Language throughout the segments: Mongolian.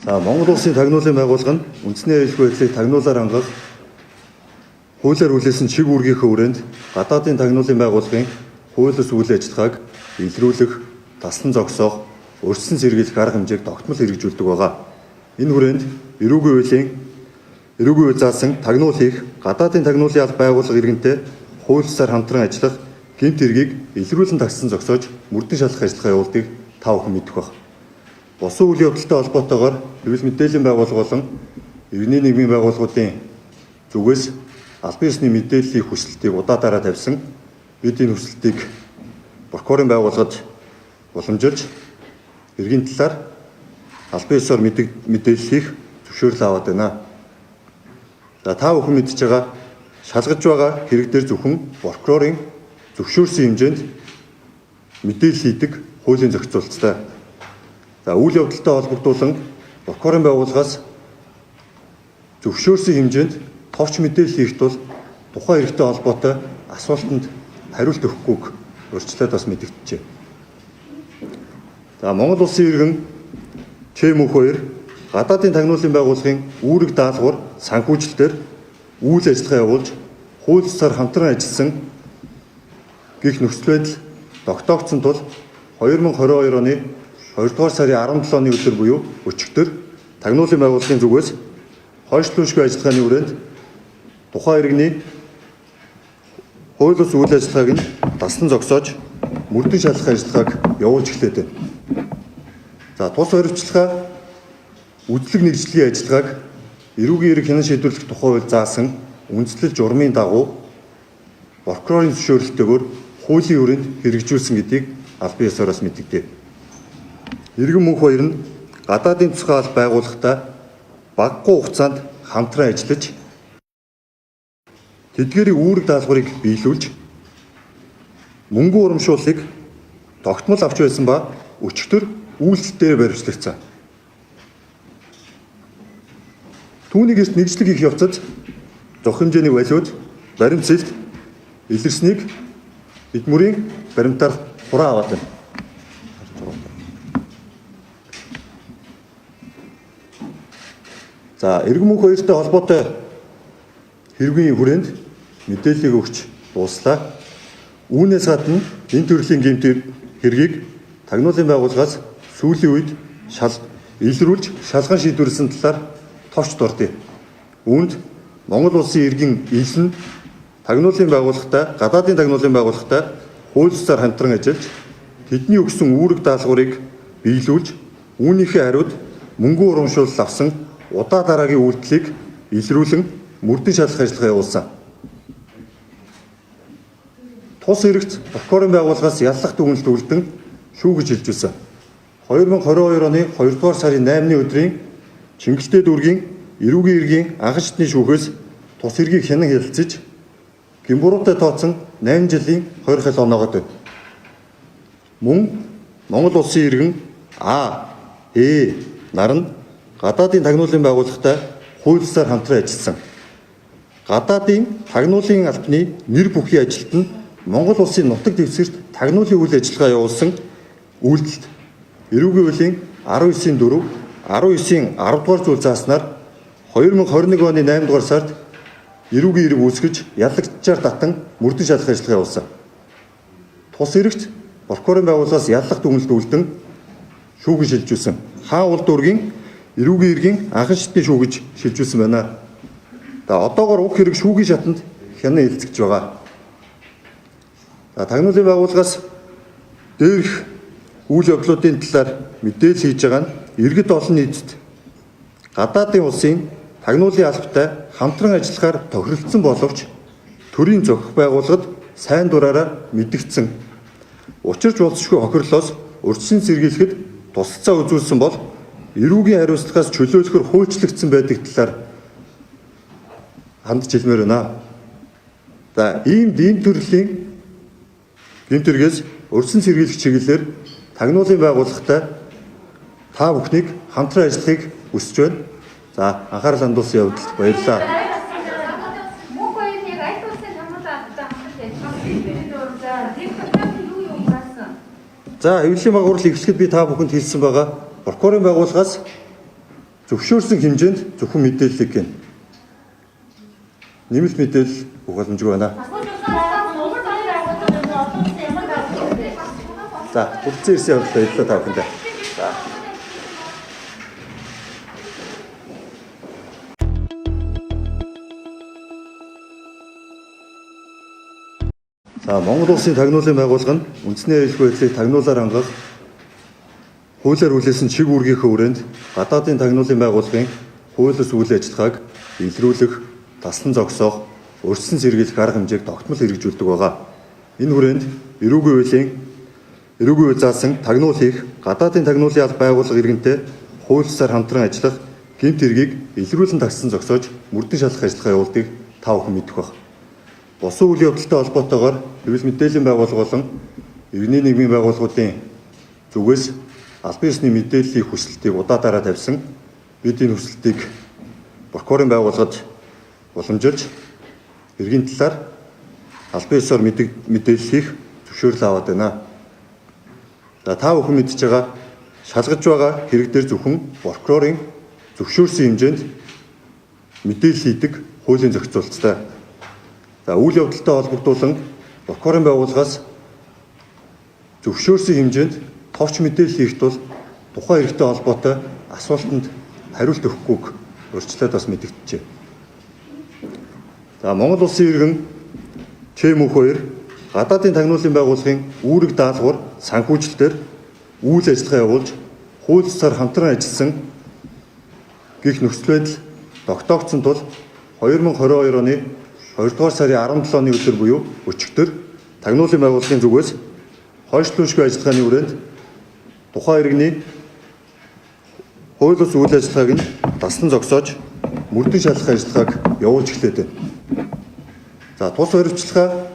За, Монгол Улсын тагнуулын байгууллага нь үндэсний аюулгүй байдлыг тагнуулаар хангах хуулиар хүлээсэн чиг үүргийнхээ хүрээнд гадаадын тагнуулын байгууллагын хууль ёс үйл ажиллагааг илрүүлэх, таслан зогсоох, урьдчилан сэргийлэх арга хэмжээг тогтмол хэрэгжүүлдэг байгаа. Энэ хүрээнд эрүүгийн хууль заасан тагнуул хийх гадаадын тагнуулын алба байгууллага иргэнтэй хууль ёсоор хамтран ажиллах гэмт хэргийг илрүүлэн тагсан зогсоож мөрдөн шалгах ажиллагаа явуулдгийг та бүхэн мэдэх байх. Босон үйл явдалтай холбоотойгоор хэвлэл мэдээллийн байгууллага болон иргэний нийгмийн байгууллагуудын зүгээс албан ёсны мэдээллийн хүсэлтийг удаа дараа тавьсан. Бид энэ хүсэлтийг прокурорын байгууллагад уламжилж иргэн талаар албан ёсоор мэдээлэл хийх зөвшөөрөл аваад байна. За, та бүхэн мэдж байгаа шалгаж байгаа хэрэг дээр зөвхөн прокурорын зөвшөөрсөн хэмжээнд мэдээлэл хийдэг хуулийн зохицуулттай. За, үйл явдалтай холбогдуулан прокурорын байгууллагаас зөвшөөрсөн хэмжээнд товч мэдээлэл хийх тул тухайн хэрэгтэй холбоотой асуултанд хариулт өгөхгүйг урьдчилаад бас мэдэгджээ. За, Монгол Улсын иргэн Чэмүх хоёр гадаадын тагнуулын байгууллагын үүрэг даалгавар санхүүжилтээр үйл ажиллагаа явуулж хууль ёсоор хамтран ажилласан гих нөхцөл байдал тогтоогдсон тул 2022 оны 2 дугаар сарын 17-ны өдөр буюу өчигдөр тагнуулын байгууллагын зүгээс хойшлуушгүй ажиллагааны хүрээнд тухайн иргэний хууль бус үйл ажиллагааг нь таслан зогсоож мөрдөн шалгах ажиллагааг явуулж эхлэв. За, тус баривчилгаа үзлэг нэгжлэгийн ажиллагааг эрүүгийн эрэг хянан шийдвэрлэх тухай хууль заасан үндэслэл журмын дагуу прокурорын зөвшөөрөлтөөр хуулийн хүрээнд хэрэгжүүлсэн гэдгийг албан ёсоороос мэдэгдэв. Иргэн мөнх хоёр нь гадаадын тусгай алба байгууллагатай багагүй хугацаанд хамтран ажиллаж тэдгээрийн үүрэг даалгаврыг биелүүлж мөнгөн урамшууллыг тогтмол авч байсан ба өчигдөр үйлдэл дээр баривчлагдсан. Түүний гэрт нэгжлэг хийх явцад зохих хэмжээний валют, баримт зэлд илэрснийг эд мөрийн баримтаар хураа аваад байна. За, эргэн мөнх хоёртой холбоотой хэргийн хүрээнд мэдээллийг өгч дууслаа. Үүнээс гадна энэ төрлийн гэмт хэргийг тагнуулын байгууллагаас сүүлийн үед илрүүлж шалган шийдвэрлэсэн талаар товч дурдъя. Үүнд Монгол Улсын иргэн ил нь тагнуулын байгууллагатай, гадаадын тагнуулын байгууллагатай хууль ёсоор хамтран ажиллаж тэдний өгсөн үүрэг даалгаврыг биелүүлж үүнийхээ хариуд мөнгөн урамшуулал авсан удаа дараагийн үйлдэлийг илрүүлэн мөрдөн шалгах ажиллагаа явуулсан. Тус хэрэгт прокурорын байгууллагаас яллах дүгнэлт үлдэн шүүгэж хэлжүүлсэн. 2022 оны 2 дугаар сарын 8-ны өдрийн Чингэлтэй дүүргийн эрүүгийн иргэний анхан шатны шүүхээс тус хэргийг хянан хэлэлцэж гэмбуруутай тооцсон 8 жилийн 20 хил оноогод байна. Мөн Монгол Улсын иргэн А, Э нар нь гадаадын тагнуулын байгууллагатай хууль ёсоор хамтран ажилласан. Гадаадын тагнуулын албаны нэр бүхий ажилт нь Монгол Улсын нутаг дэвсгэрт тагнуулын үйл ажиллагаа явуулсан үйлдэлт эрүүгийн хуулийн 19-ийн 4, 19-ийн 10 дугаар зүйл зааснаар 2021 оны 8 дугаар сард эрүүгийн эрэг үүсгэж яллагчаар татан мөрдөн шалгах ажиллагаа явуулсан. Тус эрэгт прокурорын байгууллагаас яллах дүгнэлт үлдэн шүүгэн шилжүүлсэн. Хаан уул дүүргийн эрүүгийн иргэн анхан шатны шүүгэж шилжүүлсэн байна. За, одоогор уг хэрэг шүүгийн шатанд хянан хэлцэж байгаа. За, тагнуулын байгууллагаас дээрх үйл явдлуудын талаар мэдээлэл хийж байгаа нь иргэд олон нийтэд гадаадын улсын тагнуулын албатай хамтран ажиллахаар тохиролцсон боловч төрийн зохих байгууллагад сайн дураараа мэдэгдсэн. Учирч болзошгүй хохирлоос урьдчилан сэргийлэхэд тусалцаа үзүүлсэн бол эрүүгийн хариуцлагаас чөлөөлөхөөр хуульчлагдсан байдаг талаар хандж хэлмээр байна. За, ийм төрлийн гэмт хэрэгээс урьдчилан сэргийлэх чиглэлээр тагнуулын байгууллагатай та бүхнийг хамтран ажиллахыг хүсэж байна. За, анхаарал хандуулсан явдалд баярлалаа. Мөнх хоёр яг аль улсын тагнуулын албатай хамтарч ажиллах юм бэ? За, тэр дотоод юу юу хураасан? За, хэвлэлийн багварлал эхлэхэд би та бүхэнд хэлсэн байгаа. Прокурорын байгууллагаас Зөвшөөрсөн хэмжээнд зөвхөн мэдээллийг гин. Нэмэлт мэдээлэл өгөх боломжгүй байна. За, хүрэлцэн ирсэн явдал баярлалаа та бүхэндээ. За. За, Монгол Улсын тагнуулын байгууллага нь үндэсний аюулгүй байдлыг тагнуулаар хангах хуулиар хүлээсэн чиг үүргийнхээ хүрээнд гадаадын тагнуулын байгууллагын хууль ёс үйл ажиллагааг илрүүлэх, таслан зогсоох, урьдчилан сэргийлэх арга хэмжээг тогтмол хэрэгжүүлдэг байгаа. Энэ хүрээнд эрүүгийн хуулийн эрүүгийн хууль заасан тагнуул хийх, гадаадын тагнуулын алба байгууллага иргэнтэй хууль ёсоор хамтран ажиллах гэмт хэргийг илрүүлэн тагсан зогсоож мөрдөн шалгах ажиллагаа явуулдгийг та бүхэн мэдэх байх. Босон үйл явдалтай холбоотойгоор хэвлэл мэдээллийн байгууллага болон иргэний нийгмийн байгууллагуудын зүгээс албан ёсны мэдээллийн хүсэлтийг удаа дараа тавьсан. Бид энэ хүсэлтийг прокурорын байгууллагад уламжилж иргэн талаар албан ёсоор мэдээлэл хийх зөвшөөрөл аваад байна. За, та бүхэн мэдж байгаа шалгаж байгаа хэрэг дээр зөвхөн прокурорын зөвшөөрсөн хэмжээнд мэдээлэл хийдэг хуулийн зохицуулттай. За, үйл явдалтай холбогдуулан прокурорын байгууллагаас зөвшөөрсөн хэмжээнд товч мэдээлэл хийх тул тухайн хэрэгтэй холбоотой асуултанд хариулт өгөхгүйг урьдчилаад бас мэдэгджээ. За, Монгол Улсын иргэн Чэмүх хоёр гадаадын тагнуулын байгууллагын үүрэг даалгавар санхүүжилтээр үйл ажиллагаа явуулж хууль ёсоор хамтран ажилласан гих нөхцөл байдал тогтоогдсон тул 2022 оны 2 дугаар сарын 17-ны өдөр буюу өчигдөр тагнуулын байгууллагын зүгээс хойшлуушгүй ажиллагааны хүрээнд тухайн иргэний хууль бус үйл ажиллагааг нь таслан зогсоож мөрдөн шалгах ажиллагааг явуулж эхлэв. За, тус баривчлахаа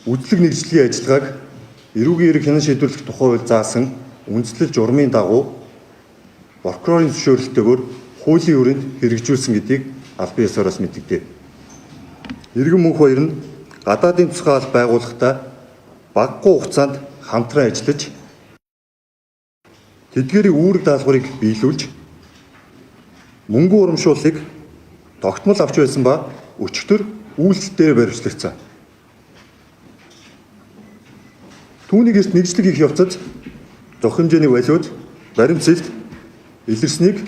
үзлэг нэгжлэгийн ажиллагааг эрүүгийн эрэг хянан шийдвэрлэх тухай хууль заасан үндэслэл журмын дагуу прокурорын зөвшөөрөлтөөр хуулийн хүрээнд хэрэгжүүлсэн гэдгийг албан ёсоороос мэдэгдэв. Иргэн мөнх хоёр нь гадаадын тусгай алба байгууллагатай багагүй хугацаанд хамтран ажиллаж тэдгээрийн үүрэг даалгаврыг биелүүлж мөнгөн урамшууллыг тогтмол авч байсан ба өчигдөр үйлдэл дээр баривчлагдсан. Түүнийг эрт нэгжлэг хийх явцад зохих хэмжээний валют, баримт зэлт илэрснийг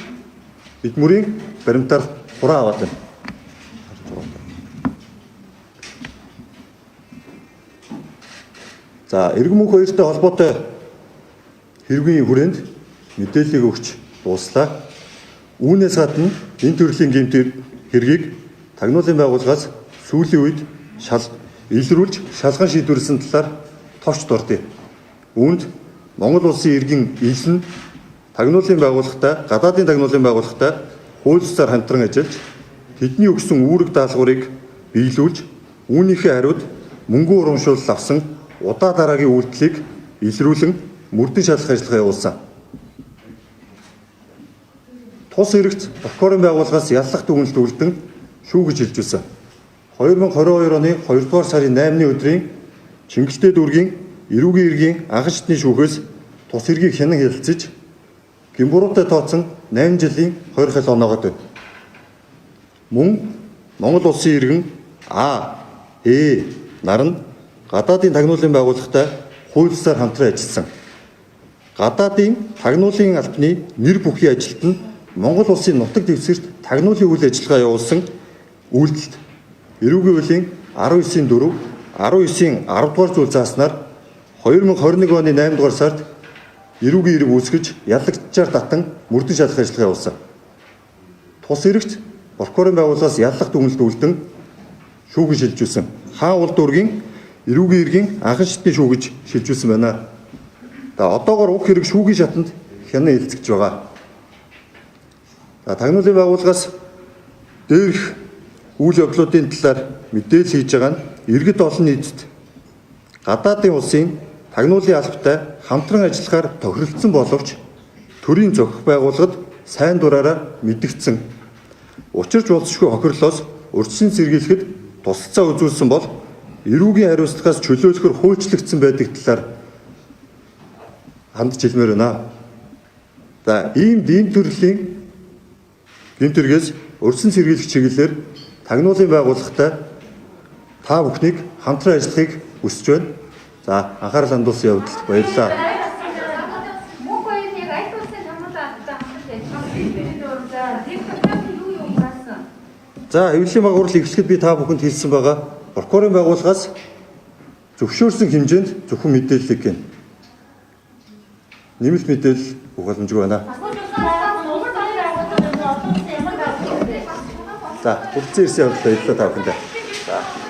эд мөрийн баримтаар хураа аваад байна. За, эргэн мөнх хоёртой холбоотой хэргийн хүрээнд мэдээллийг өгч дууслаа. Үүнээс гадна энэ төрлийн гэмт хэргийг тагнуулын байгууллагаас сүүлийн үед илрүүлж шалган шийдвэрлэсэн талаар товч дурдъя. Үүнд Монгол Улсын иргэн ил нь тагнуулын байгууллагатай, гадаадын тагнуулын байгууллагатай хууль ёсоор хамтран ажиллаж тэдний өгсөн үүрэг даалгаврыг биелүүлж үүнийхээ хариуд мөнгөн урамшуулал авсан удаа дараагийн үйлдэлийг илрүүлэн мөрдөн шалгах ажиллагаа явуулсан. Тус хэрэгт прокурорын байгууллагаас яллах дүгнэлт үлдэн шүүгэж хэлжүүлсэн. 2022 оны 2 дугаар сарын 8-ны өдрийн Чингэлтэй дүүргийн эрүүгийн иргэний анхан шатны шүүхээс тус хэргийг хянан хэлэлцэж гэмбуруутай тооцсон 8 жилийн 20 хил оноогод байна. Мөн Монгол Улсын иргэн А, Э нар нь гадаадын тагнуулын байгууллагатай хууль ёсоор хамтран ажилласан. Гадаадын тагнуулын албаны нэр бүхий ажилт нь Монгол Улсын нутаг дэвсгэрт тагнуулын үйл ажиллагаа явуулсан үйлдэлт эрүүгийн хуулийн 19-ийн 4, 19-ийн 10 дугаар зүйл зааснаар 2021 оны 8 дугаар сард эрүүгийн эрэг үүсгэж яллагчаар татан мөрдөн шалгах ажиллагаа явуулсан. Тус эрэгт прокурорын байгууллагаас яллах дүгнэлт үлдэн шүүгэн шилжүүлсэн. Хаан уул дүүргийн эрүүгийн иргэн анхан шатны шүүгэж шилжүүлсэн байна. За, одоогор уг хэрэг шүүгийн шатанд хянан хэлцэж байгаа. За, тагнуулын байгууллагаас дээрх үйл явдлуудын талаар мэдээлэл хийж байгаа нь иргэд олон нийтэд гадаадын улсын тагнуулын албатай хамтран ажиллахаар тохиролцсон боловч төрийн зохих байгууллагад сайн дураараа мэдэгдсэн. Учирч болзошгүй хохирлоос урьдчилан сэргийлэхэд тусалцаа үзүүлсэн бол эрүүгийн хариуцлагаас чөлөөлөхөөр хуульчлагдсан байдаг талаар хандж хэлмээр байна. За, ийм төрлийн Гэмт хэрэгээс урьдчилан сэргийлэх чиглэлээр тагнуулын байгууллагатай та бүхнийг хамтран ажиллахыг хүсэж байна. За, анхаарал хандуулсан явдалд баярлалаа. Мөнх хоёр яг аль улсын томруулан албатай хамтарч ажиллах вэ? Зэв дотоод нь юу юу гарсан? За, хэвлэлийн багварлал эхлэхэд би та бүхэнд хэлсэн байгаа. Прокурорын байгууллагаас зөвшөөрсөн хэмжээнд зөвхөн мэдээллийг гэнэ. Нэмэлт мэдээлэл өгөх боломжгүй байна. За, хүрэлцэн ирсэн явдалд баярлалаа та бүхэндээ. За.